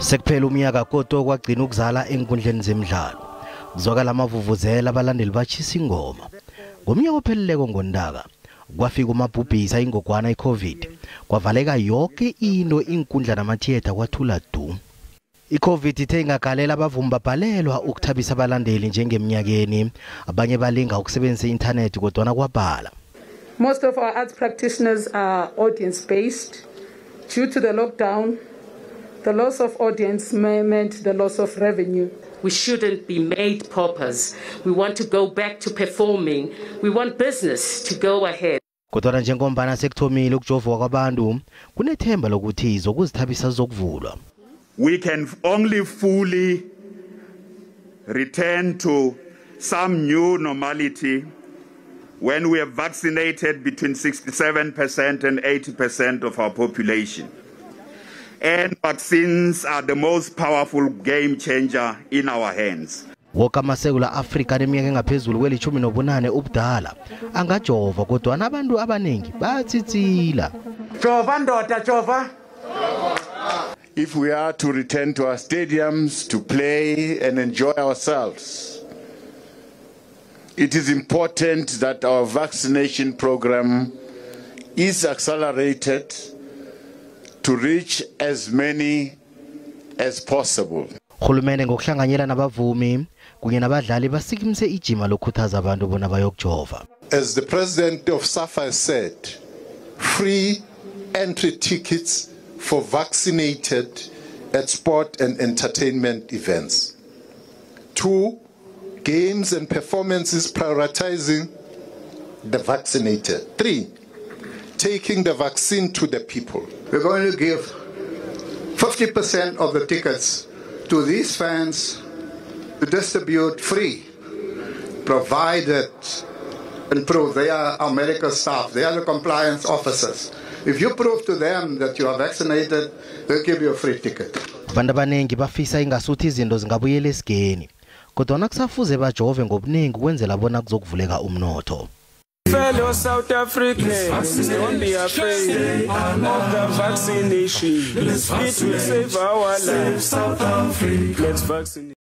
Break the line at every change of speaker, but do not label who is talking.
Sekuphela umnyaka kodwa kwagcina ukuzala enkundleni zemidlalo. Kuzwakala amavuvuzela abalandeli bachisa ingoma. Ngomnyaka opheleleko ngondaka kwafika umabhubhisa ingogwana iCovid. Kwavaleka yonke into inkundla namatheater kwathula du. iCovid ithe ingagalela abavumi babhalelwa ukuthabisa abalandeli njengeminyakeni. Abanye balinga ukusebenzisa internet kodwa kwabhala.
Most of our arts practitioners are audience based. Due to the lockdown, the loss of audience meant the loss of revenue.
We shouldn't be made paupers. We want to go back to performing. We want business to go ahead.
Kodwa njengombana sekuthomile ukujova kwabantu, kunethemba lokuthi zokuzithabisa zokuvulwa.
We can only fully return to some new normality when we have vaccinated between 67% and 80% of our population. And vaccines are the most powerful game changer in our hands.
Woka masegula Africa neminyaka engaphezulu kweli-18 ubudala angajova kodwa abantu abanengi batsitsila.
Jova ndoda jova.
If we are to return to our stadiums to play and enjoy ourselves, it is important that our vaccination program is accelerated to reach as many as possible.
Urhulumende ngokuhlanganyela nabavumi kunye nabadlali basikimise ijima lokukhuthaza abantu bona bayokujova.
As the president of SAFA has said, free entry tickets for vaccinated at sport and entertainment events. 2, games and performances prioritizing the vaccinated. 3, taking the vaccine to the people.
We're going to give 50% of the tickets to these fans to distribute free, provided and prove they are our medical staff, they are the compliance officers. If you prove to them that you are vaccinated, they'll give you a free ticket.
Abantu abanengi bafisa ingasuthi izinto zingabuyela esigeni. Kodwa nakusafuze bajove ngobuningi ukwenzela bona kuzokuvuleka umnotho.
Fellow South Africans, don't be afraid of the vaccination. It will save our lives. Let's vaccinate.